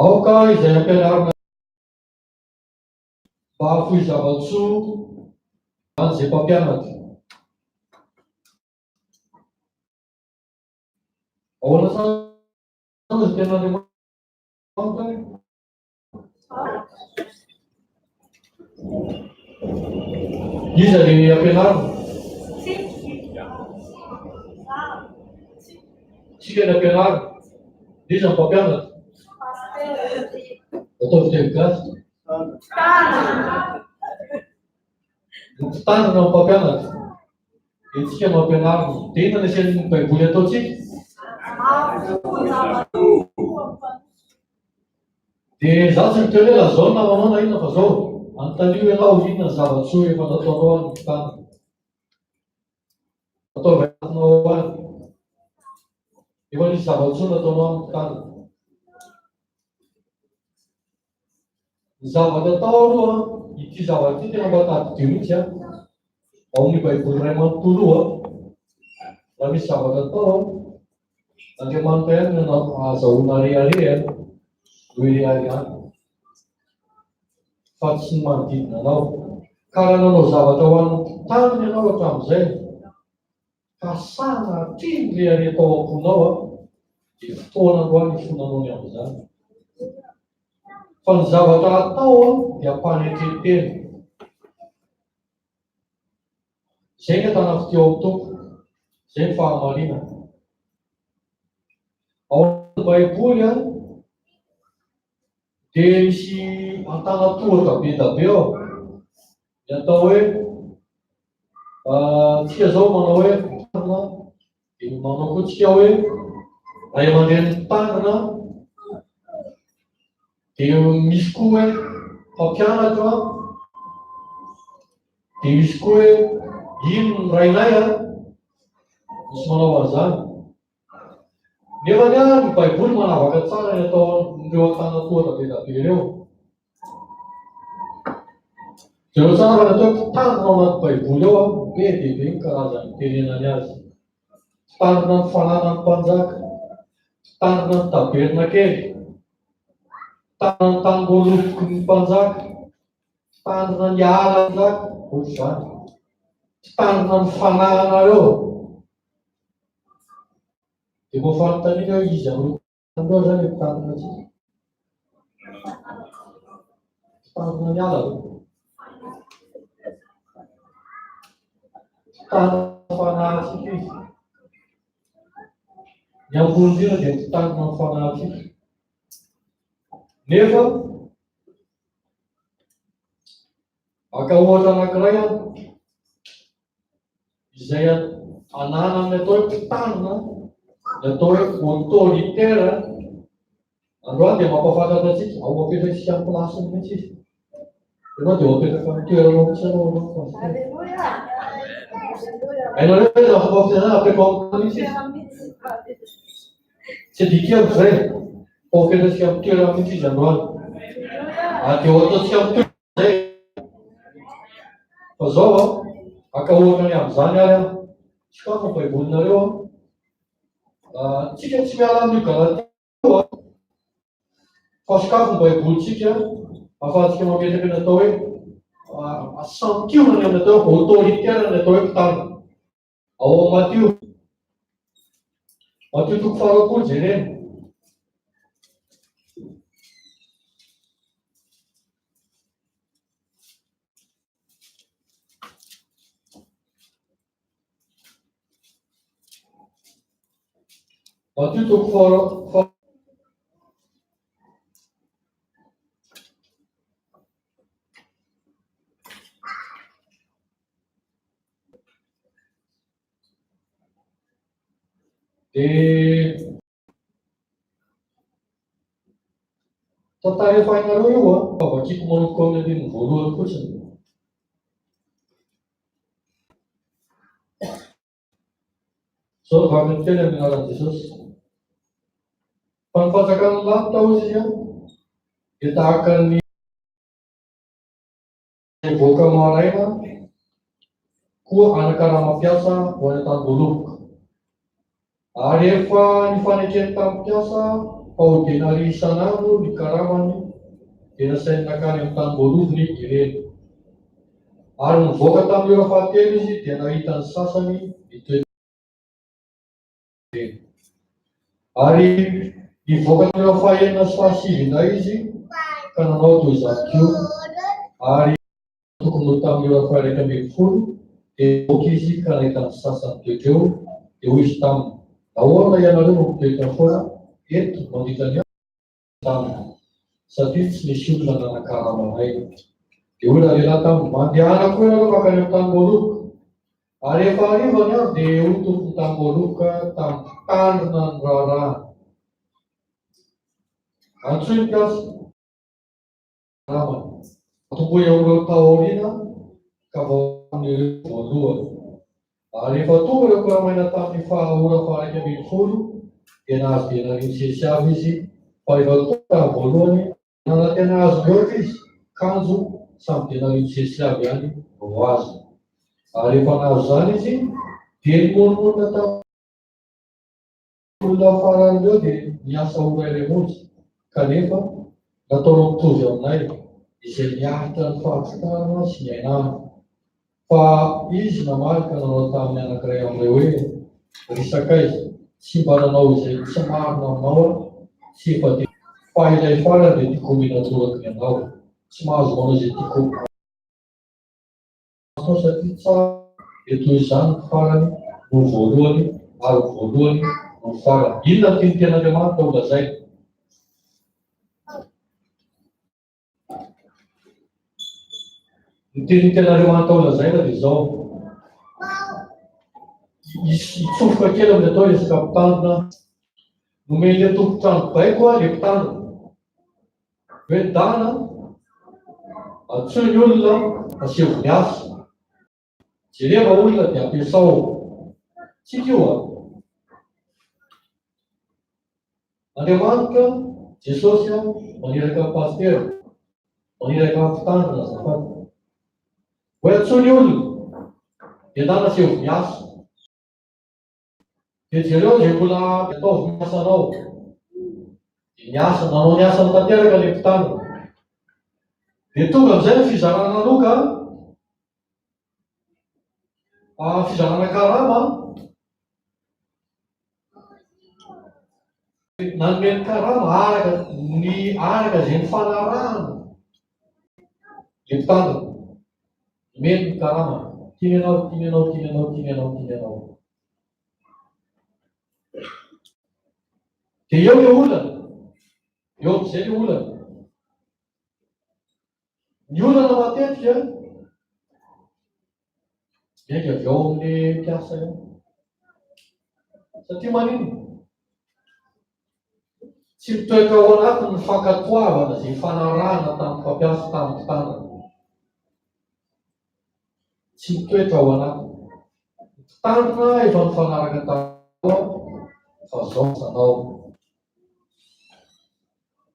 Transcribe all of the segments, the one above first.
Aoka izay ampianarina mba hahafoy zava-tsoa ho an'izay mpampianatra. Ahoana tsara ny tenin'Andriamanitra? Iza ny ampianarina? Tsika ny ampianarina. Iza ny mpampianatra? Ataovy teny gasy. Ny mpitandrina no mpampianatra. Dia tsika no ampianarina. Dia inona ny asian'ny Baiboly ataontsika? Dia izaho tsy miteny hoe lazao ny namanao na inona fa zao, anontanio ianao inona ny zava-tsoa efa nataonao any ny tany. Ataovy anatinao any. Efa nisy zava-tsoa nataonao any ny tany. Ny zavatra atao aloha, ity zavatra ity tena mba tadidio mihitsy an. Ao amin'ny Baiboly iray manontolo io an, raha misy zavatra atao an, Andriamanitra ihany no ahazahoana rehareha no ireharehana fa tsy ny manodidina anao. Ka raha nanao zavatra ho an'ny mpitandrina ianao hatramin'izay ka sanatria nirehareha tao am-ponao an, dia fotoana androany hifonanao ny amin'izany. Fa ny zavatra atao an dia am-panetren-tena. Izay ny ahitana fitia ao amin'ny Tompo. Izay ny fahamarinana. Ao amin'ny Baiboly an, dia misy antanan-tohatra be da be ao. Ny atao hoe, tsika zao manao hoe mpitandrina, dia manao koa tsika hoe ray aman-dreny mpitandrina, dia misy koa hoe mpampianatra, Dia misy koa hoe ino ny rainay an? Misy manao an'izany. Nefa ny ahy ny Baiboly manavaka tsara ny ataon'ireo antanan-tohatra be dia be ireo. Jereo tsara fa ny atao hoe mpitandrina ao anaty Baiboly ao an, be dia be ny karazany itenenany azy. Mpitandrina ny fananan'ny mpanjaka, mpitandrina ny tabernakely, mpitandrina ny tanimboaloboky ny mpanjaka, Mpitandrina ny ala izany, ohatr'izany. Mpitandrina ny fanahinareo. Dia mba fanontaniana hoe iza amin'ireo mpitandrina ireo izany no mpitandrina antsika? Mpitandrina ny ala ve? Mpitandrina ny fanahintsika izy. Ny ambony indrindra dia mpitandrina ny fanahintsika. Nefa Maka ohatra anankiray aho, izay ananan'ny atao hoe mpitandrina, ny atao hoe autoritaire, androany dia mampahafantatra antsika, ao apetratsika amin'ny place-ny mihitsy izy. Ianao dia ho apetraka amin'ny toeranao mihitsy ianao aloha fa. Alléluia. Hainareo ve izany fomba fitenenana apetrao amin'ny tany mihitsy izy? Tsy adikako izay, fa ho apetratsika amin'ny toerany mihitsy izy androany. Ary dia ho ataontsika amin'ny toerany izay. Fa izao an, haka ohatra ny amin'izany ary aho. Sokafo ny Baibolinareo an. Ah, tsika tsy miala amin'io Galatia io an. Fa sokafo ny Baibolintsika ahafahantsika mametraka ny atao hoe ah, santionany amin'ny atao hoe autoritaire ny atao hoe mpitandrina. Ao amin'ny Matio. Matio toko faharoapolo jerena. Matio toko faharoapolo. Dia tantara efa hainareo io an, fa vakiko manomboka amin'ny andininy voalohany fotsiny. Izao no vaky ny teny amin'ny anaran'i Jesosy. Fa ny fanjakan'ny lanitra hoy izy dia tahaka ny Nivoaka maraina koa hanakarama mpiasa ho any an-tanimboaloboka. Ary efa nifanekeny tamin'ny mpiasa fa. Fa ho denaria isan'andro ny karamany, dia nasainy nankany amin'ny tanim-boalobony ireny. Ary nivoaka tamin'ny ora fahatelo izy dia nahita ny sasany nitoetra ireny. Ary nivoaka tamin'ny ora fahenina sy fahasivy indray izy ka nanao toy izany koa. Ary tokony ho tamin'ny ora faha-11 dia nivoaka izy ka nahita ny sasany nitoetra eo, dia hoy izy taminy, Nahoana ianareo no mitoetra foana eto mandritra ny andro? Taminy, satria tsy nisy olona nanakarama anay. Dia hoy ralehilahy taminy, Mandehana koa ianareo mankany amin'ny tanim-boaloboka. Ary rehefa hariva ny andro dia hoy tompon'ny tanim-boaloboka tamin'ny mpitandrina ny raharahany, Antsoy ny mpiasa. Namana. Tompoy amin'ireo tao aoriana ka vao amin'ireo voalohany. Ary rehefa tonga ireo karamaina tamin'ny faha ora faha-11 dia nahazo denaria misesy avy izy, fa rehefa tonga tamin'ny voalohany, nanantena hahazo mihoatra izy, kanjo samy denaria misesy avy ihany no azony. Ary rehefa nahazo izany izy, dia nimonomonona tamin'ny. Olona farany ireo dia niasa ora iray monja, kanefa nataonao mitovy aminay, izay niaritra ny fahatsikarana sy ny hainandro. Fa izy namaly ka nanao tamin'ny anankiray amin'ireo hoe, Ry sakaiza, tsy mba nanao izay tsy marina aminao aho, tsy efa dia. Fa ilay farany dia tiako homena toraky ny anao. Tsy mahazo manao izay tiako. Atao satria tsara dia toy izany ny farany no voalohany ary ny voalohany no farany. Inona no tian'ny Tenin'Andriamanitra ho lazaina? Ny tian'ny Tenin'Andriamanitra ho lazaina dia izao. Hisy hitsofoka kely amin'ny atao resaka mpitandrina. Nomen'ilay tompon-trano baiko ilay mpitandrina. Hoe ndana, antsoy ny olona, aseho ny asa. Jereva olona dia ampiasao. Tsika io an. Andriamanitra, Jesosy an, maniraka ny pasitera, maniraka ny mpitandrina azafady. Hoe antsoy ny olona, dia ndana aseho ny asa. Dia jereo izay mbola ataovy ny asanao. Dia niasa, nanao ny asany tanteraka ilay mpitandrina. Dia tonga amin'izay ny fizarana loka, ah, fizarana karama. Nanome ny karama araka ny araka izay nifanarahana ilay mpitandrina. Omeny ny karamany. Tiany ianao, tiany ianao, tiany ianao, tiany ianao, tiany ianao. Dia eo ilay olana. Eo amin'izay ilay olana. Ny olana matetika miainga avy ao amin'ny mpiasa ihany. Satria maninona? Tsy mitoetra ao anatiny ny fankatoavana izay nifanarahana tamin'ny mpampiasa tamin'ny mpitandrina. Tsy mitoetra ao anatiny. Ny mpitandrina efa nifanaraka taminao fa izao ny asanao.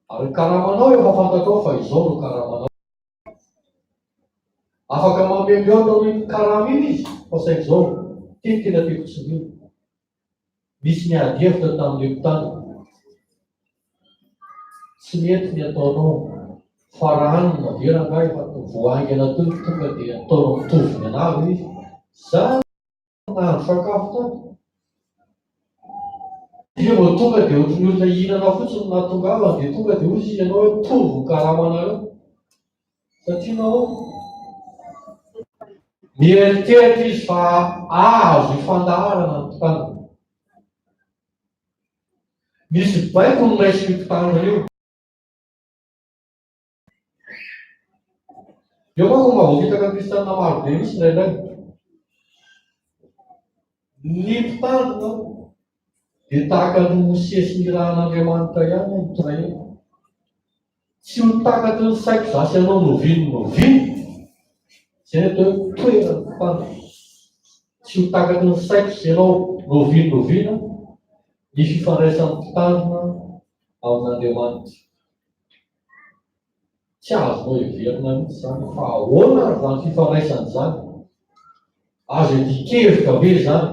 Ary ny karamanao efa fantatrao fa izao no karamanao. Afaka manome mihoatra noho iny karama iny izy fa saingy izao, ity no tena tiako tsindriana. Nisy niady hevitra tamin'ilay mpitandrina. Tsy mety ny ataonao fa raha anona ve rangahy efa vao haingana teo no tonga dia ataonao mitovy ny anah ve izy? Za nahandro sakafo tany. Izy vao tonga dia ohatran'ny olona hihinana fotsiny no nahatongavany dia tonga dia hoy izy ianao hoe mitovy ny karamanareo. Satria nahoana? Mieritreritra izy fa azo ifandaharana ny mpitandrina. Misy baiko no raisin'io mpitandrina io. Eo manko mba voafitaka kristianina maro be mihitsy indraindray. Ny mpitandrina dia tahaka ny Mosesy nirahan'Andriamanitra ihany hitondra eo. Tsy ho takatry ny saiko za sy ianao n'oviana n'oviana. Izay ny atao hoe toeran'ny mpitandrina. Tsy ho takatry ny saiko sy ianao n'oviana n'oviana ny fifandraisan'ny mpitandrina amin'Andriamanitra. Tsy azonao heverina mihitsy izany fa ahoana ary izany fifandraisana izany? Azo iadian-kevitra ve izany?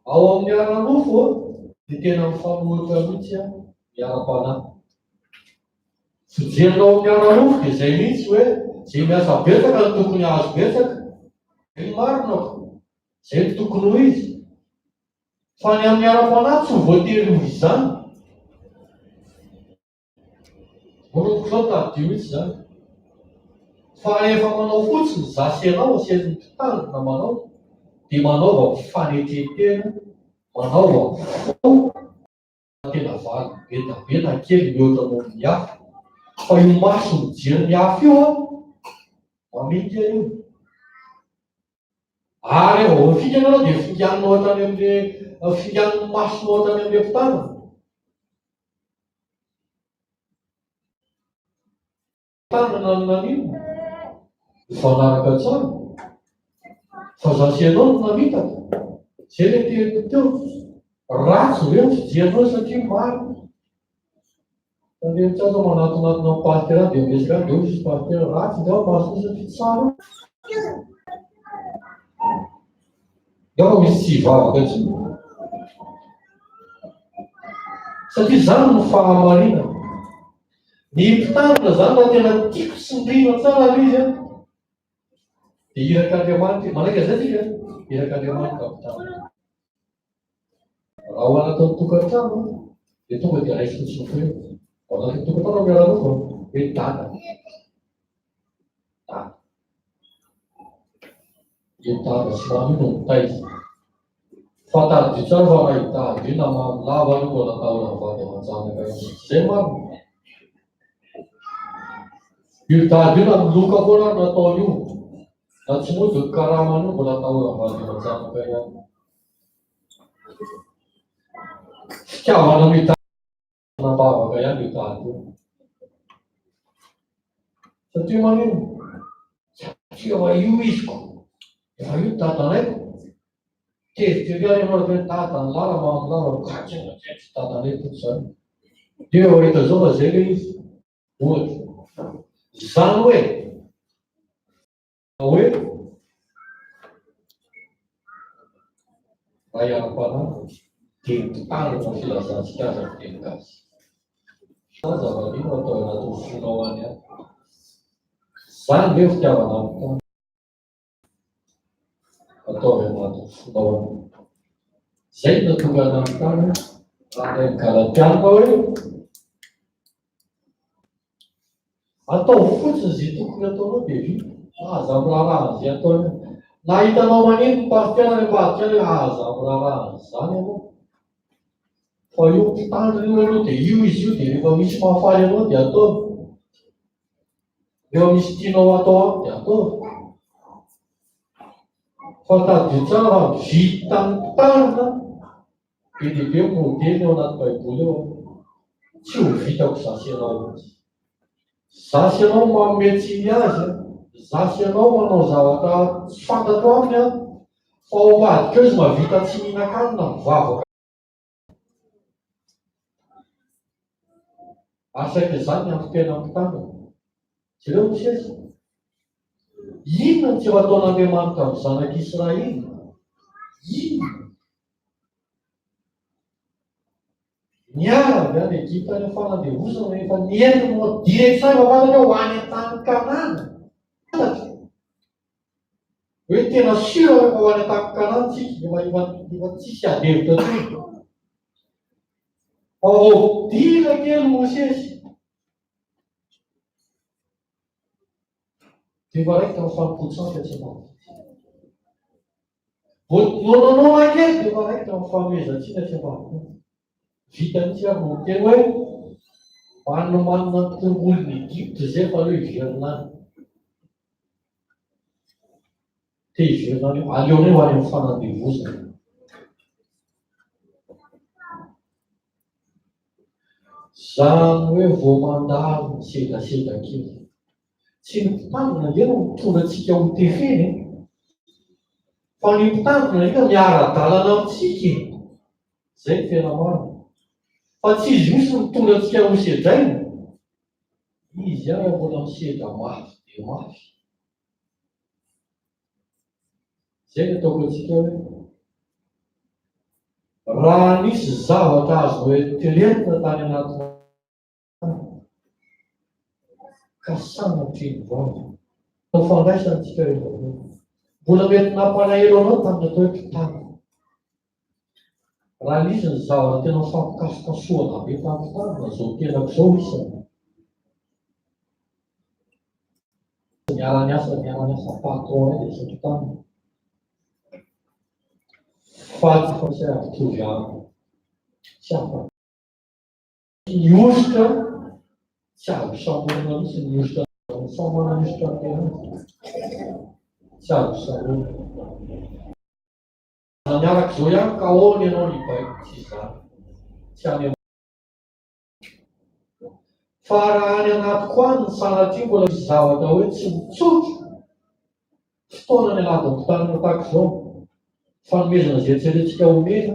Ao amin'ny ara-nofo dia tena mifanohitra mihitsy. Ny ara-panahy. Fijerinao amin'ny ara-nofo dia izay mihitsy hoe izay miasa betsaka no tokony hahazo betsaka. Izay no marina ko. Izay no tokony ho izy. Fa ny amin'ny ara-panahy tsy ho voatery ho izany. Manomboka izao tadidio mihitsy izany. Fa rehefa manao fotsiny za sy ianao asesin'ny mpitandrina manao dia manaova fanetren-tena, manaova fo tena valy be da be na kely mihoatra noho ny hafa. Fa io maso mijery ny hafa io an, mamilika io. Ary rehefa vao mifikana ianao dia finganinao hatrany amin'ilay finganin'ny masonao hatrany amin'ilay mpitandrina. Tanana ny naninona? Mifanaraka tsara. Fa za sy ianao no namitaka. Zay le teniko teo. Ratsy ve ny fijerinao satria marina? Tandremo tsara sao manatonatona ny pasitera dia miresaka any dia hoy izy pasitera ratsy angamba masonao satria tsara. Angamba misy tsy hivavaka intsony. Satria izany no fahamarinana. Ny mpitandrina izany raha tena tiako tsindriana tsara ilay izy an, dia irak'Andriamanitra, manaiky an'izay tsika? Irak'Andriamanitra mpitandrina. Raha ao anatin'ny tokantrano dia tonga dia raiso fotsiny hoe ao anatin'ny tokantrano miara-nofo hoe dada. Dada. Io dada sy mamy io no mitaiza. Fa tadidio tsara fa raha io dada io na mamy lava io mbola atahorana vady aman-janaka io. Tsy izay marina? Io dada io na miloka foana ary nataony io, na tsy mody ny karamany io mbola atahorana vady aman-janaka ihany. Fitiavana mitady. Manam-bavaka ihany io dada io. Satria maninona? Satria efa io izy ko. Efa io dadanay ko. Tezitra ery ary ianao hoe dadan'ny lala mamy lala gaga tsy dadanay tompoko izany. Dia efa hita izao fa izay ilay izy. Ohatra. Izany hoe Hoe ray ara-panahy dia mpitandrina ny filazantsika azy amin'ny teny gasy. Zany zava-mino atao anatin'ny fonao any any. Zany ve fitiavana amin'ny tany? Ataovy anatin'ny fonao any. Zay no nahatonga ny nanontany raha ilay Galatiana hoe Ataovy fotsiny izay tokony ataonao dia vita. Aza miraharaha an'izay ataony eo. Na hitanao maneno ny pasitera any ambadika any hoe aza miraharaha an'izany ianao. Fa io mpitandrina io aloha dia io izy io dia rehefa misy mahafaly anao dia ataony. Rehefa misy tianao atao aminy dia ataony. Fa tadidio tsara fa vitan'ny mpitandrina Be dia be ny modely ao anaty baiboly ao an! Tsy ho vitako za sy ianao mihitsy. Za sy ianao manome tsiny azy an! Za sy ianao manao zavatra tsy fantatro aminy an! Fa ao ambadika ao izy mahavita tsy mihinan-kanina mivavaka. Ary saika izany ny androm-piainan'ny mpitandrina. Jereo Mosesy. Inona no tsy efa ataon'Andriamanitra amin'ny zanak'Israely? Inona? Niala avy any Egypta any amin'ny fanandevozana rehefa nientiny manao direction efa fantatra hoe ho any an-tany Kanana. Fantatra hoe tena sûr efa ho any an-tany Kanana tsika, efa efa efa tsisy ady hevitra intsony. Fa vao dila kely Mosesy dia efa raikitra ny fanompoan-tsampy atsy ambadika. Vao nononoana kely dia efa raikitra ny fanomezan-tsiny atsy ambadika. Vita mihitsy ary no miteny hoe manimanina ny tongolon'i Egypta izay fa aleo hiverina any. Te hiverina any, aleonay ho any amin'ny fanandevozana. Izany hoe vao mandalo ny sedrasedra kely. Tsy ny mpitandrina ange no mitondra antsika ho tefena e! Fa ny mpitandrina indrindra miara-dalana amintsika e! Izay no tena marina. Fa tsy izy mihitsy no mitondra antsika ho sedraina. Izy ihany mbola misedra mafy dia mafy. Izay no ataoko antsika hoe. Raha nisy zavatra azonao eritreretina tany anatinao tany, ka sanatria ny vava, no fandraisantsika eo ambony. Mbola mety nampalahelo anao tamin'ny atao hoe mpitana. Raha nisy ny zavatra tena nifampikasokasohana be tamin'ny mpitandrina, izao tenako izao isany. Niara-niasa niara-niasa patron dia tsy mpitandrina. Fa tsy afaka mitovy aminy. Tsy afaka. Ny hosotra tsy azo samborina mihitsy ny hosotra samy manana ny hosotra ny tenany. Tsy azo samborina. Na miaraka izao ihany ka ahoana ianao ny hibaiko tsy izany. Tsy any Fa raha any anatiko any ny sanatria mbola misy zavatra hoe tsy mitsotra, fotoana ny alahady ampitahanina tahaka izao, fanomezana izay eritreretintsika omena,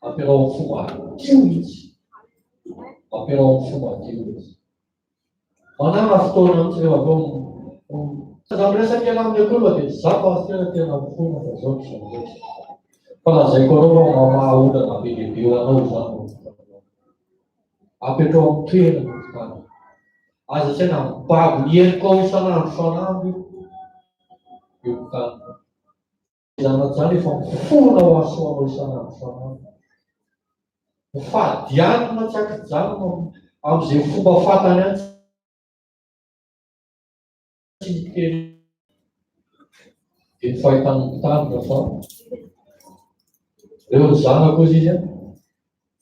ampiarao amin'ny fo madio mihitsy. Ampiarao amin'ny fo madio mihitsy. Manana fotoana mihitsy rehefa avy eo aza miresaka ela aminy akory fa dia za pasitera tena mifona fa zao tsy zao. Fa lazaiko anao fa mamaha olana be dia be ho anao izany. Apetrao amin'ny toerany ny fitana. Aza asaina mibaby ny helokao isan'andro isan'andro io mpitana. Izany izany efa mifona ho hasoanao isan'andro isan'andro. Mifady hanina tsy ankijanona amin'izay fomba fantany any tsy miteny. Dia ny fahitan'ny mpitandrina fa ireo ny zanako hozy izy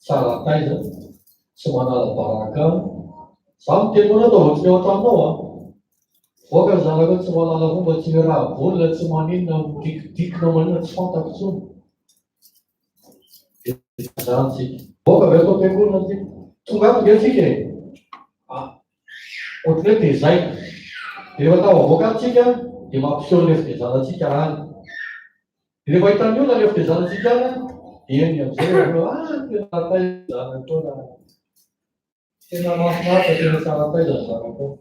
tsara taiza, tsy manala baraka ahy. Za miteny foana ataovy ohatry ny ao an-tranonao an. Mivoaka ny zanako tsy mahalala fomba, tsy miraha baolina, tsy maninona, midikidikina maninona tsy fantako intsony. Dia izany tsika. Mivoaka avy ato am-piangonana tsika. Tonga ato ve tsika e? Ah, ohatry ny hoe tezaina. Dia rehefa tafavoaka ato tsika dia mampiseho ny fitezana antsika any. Rehefa hitan'ny olona ilay fitezana antsika any an, dia eny amin'izay ireo ah tena taiza zanakao raha tena mahafinaritra tena tsara taiza ny zanakao.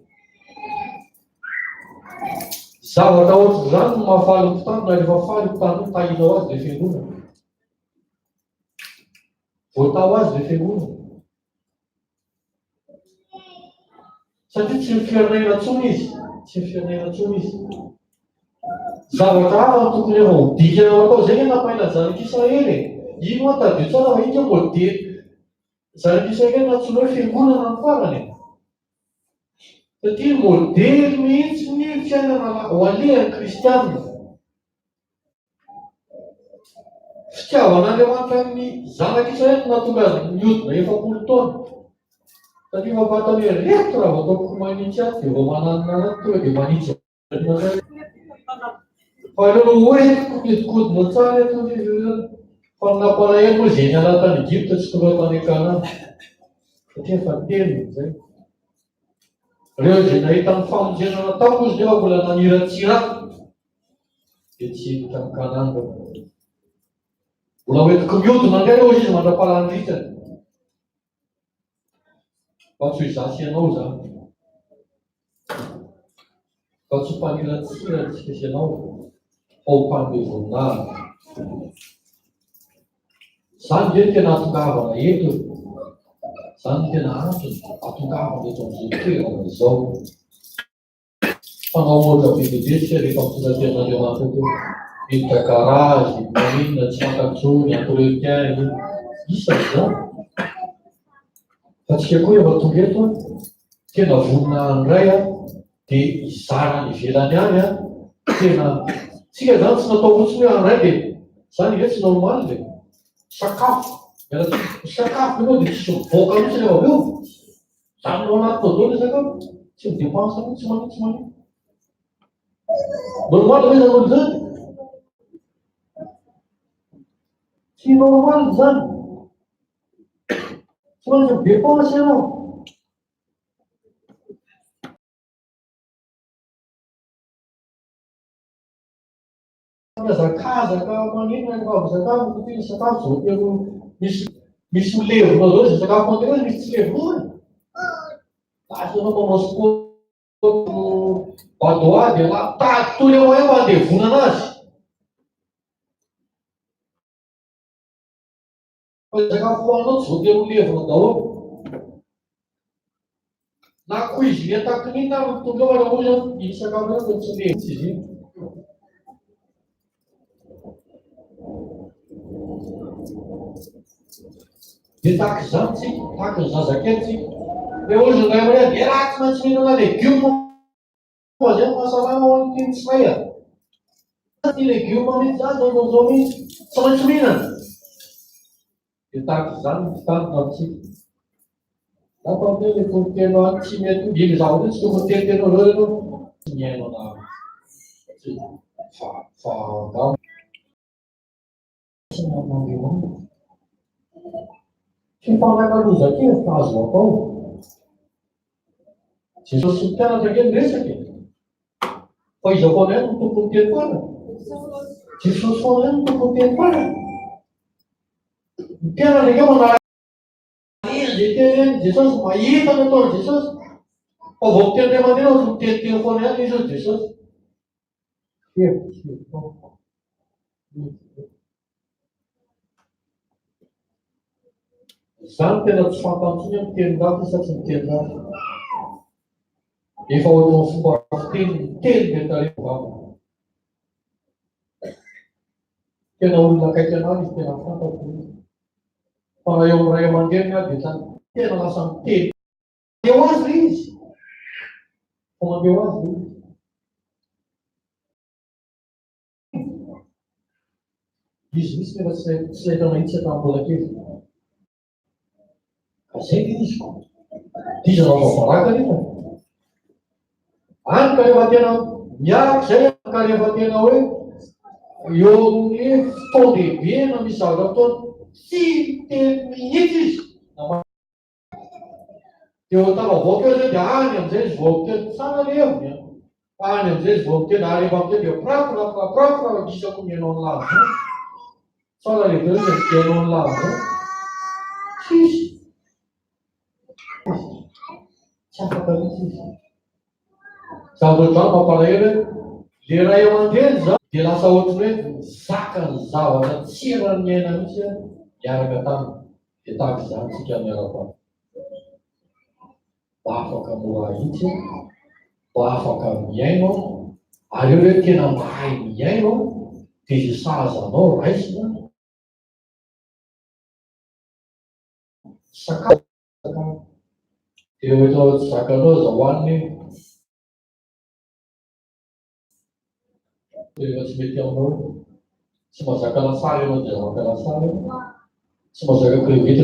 Zavatra ohatr'izany no mahafaly ny mpitandrina rehefa faly mpitandrina tahina ho azy ilay fiangonana. Voataho azy ilay fiangonana. Satria tsy miferinaina intsony izy, tsy miferinaina intsony izy. Zavatra hafa no tokony efa ho dikana atao, izay ny nampaina ny zanak'Israely e. Ino moa tadidio tsara fa iny modely zanak'Israely nantsoina hoe fiangonana ny farany e. Satria modely mihitsy ny fiainana ho alehan'ny kristianina. Fitiavan'Andriamanitra ny zanak'Israely no nahatonga azy nihodina 40 taona. Satria efa fantany hoe reto raha vao ataoko manitsy ato dia vao mananona ahy tonga dia manitsy Fa aleo no hoentiko mihodinkodina tsara eto ny Fa ny nampalahelo moa izay niala tany Egypta tsy tonga tany Kanana. Satria efa teniny izay. Ireo izay nahita ny famonjena nataoko izy nefa mbola naniratsira dia tsy hiditra ny Kanana ireo. Mbola hoentiko mihodina indray ireo izy mandra-pahalandritany. Fa tsy ho izaho sy ianao izany. Fa tsy ho mpaniratsira antsika sy ianao, fa ho mpanome voninahitra. Izany ve no tena hahatongavana eto e? Izany no tena antony hahatongavana eto amin'izao toerana izao. Mpanao ohatra be dia be isika rehefa mitondra tenin'Andriamanitra teo. Miditra garage, maninona, tsy fantatra intsony, entretien, inona. Isany izany. Fa tsika koa efa tonga eto, tena vonona handray dia hizara any ivelany any an, tena tsika izany tsy natao fotsiny hoe handray dia izany ve tsy normal e? Sakafo, miala tsiny, misakafo ianao dia tsisy mivoaka mihitsy rehefa avy eo. Mijanona ao anaty daholo ny sakafo, tsy mi-dépense mihitsy, tsy manino, tsy manino. Normal ve izany olona izany? Tsy normal izany. Tsy maintsy mi-dépense ianao. Mihazakazaka maninona rehefa avy misakafo satria ny sakafo tsy voatery ho misy misy ho levona zao izay sakafo mandeha misy tsy levona e. Lasa ianao manao sport badoa dia la tady tous les moyens mba handevonana azy. Fa izay sakafo hohaninao tsy voatery ho levona daholo. Na cuisinier tahaka ny inona ary no tonga eo raha ohatra iny sakafo iny dia tsy levona mihitsy izy iny. Dia tahaka izany tsika, tahaka ny zazakely tsika. Dia hoy izy ray aman-dreny, dia raha tsy maintsy mihinana legioma fa izay no mahasalama ho an'ny mpino tsy may a. Tsy legioma mihitsy izany, zao zao zao mihitsy. Tsy maintsy mihinana. Dia tahaka izany ny mpitandrina amintsika. Angamba hoe ilay toriteny any tsy mety, iny zavatra iny tsy tokony tenitenao zao ianao. Tsy mihaino anah. Fa fa angamba tsy manan'Andriamanitra. Fifanakalozan-kevitra azo atao. Jesosy sy ny mpianatra ange niresaka e. Fa iza foana ihany no tompon'ny teny farany? Jesosy foana ihany no tompon'ny teny farany. Ny mpianatra ange manaraka izay tenenin'i Jesosy, mahita ny ataon'i Jesosy. Fa vao miteny ray aman-dreny ohatry miteniteny foana ihany izy hoy Jesosy. Hevitra hevitra. Izany tena tsy fantany intsony hoe miteny ratsy sa tsy miteny ratsy. Efa ohatran'ny fomba fiteny miteny be tarehy vava. Tena olona akaiky anah izy tena fantako izy. Fa raha eo amin'ny ray aman-dreniny aho dia tena lasa miteny. Mandeha ho azy ilay izy. Fa mandeha ho azy ilay izy. Izy mihitsy nefa tsy tsy nahita nahitsy hatramin'ny mbola kely. Ka zay le izy ko. Iza no hanao baraka nefa? Any ka rehefa tena miaraka izay ka rehefa tena hoe eo amin'ny fotoan-dehibe na misy zavatra ataony tsy miteny mihitsy izy. Dia ho tafavoaka eo izay dia any amin'izay izy vao miteny tsara ny heviny an. Fa any amin'izay izy vao miteny ary rehefa miteny dia pra pra pra pra pra isako mihaino an'lah zany. Tsara lehibe hoe tsy mihaino an'lah zany. Tsisy. Tsy afaka mihitsy izy. Zavatra ohatr'izany mampalahelo hoe le ray aman-dreny izany dia lasa ohatran'ny hoe nizaka ny zavatra tsy eran'ny aina mihitsy niaraka taminy. Dia tahaka izany tsika miara-panahy. Mba afaka mora ahitsy, mba afaka mihaino, ary eo hoe tena mahay mihaino dia izay sahaza anao raisina, sakafo dia rehefa tsy zakanao aza hohanina iny. Rehefa tsy mety aminao iny. Tsy mahazaka lasary ianao dia aza maka lasary. Tsy mahazaka crevette.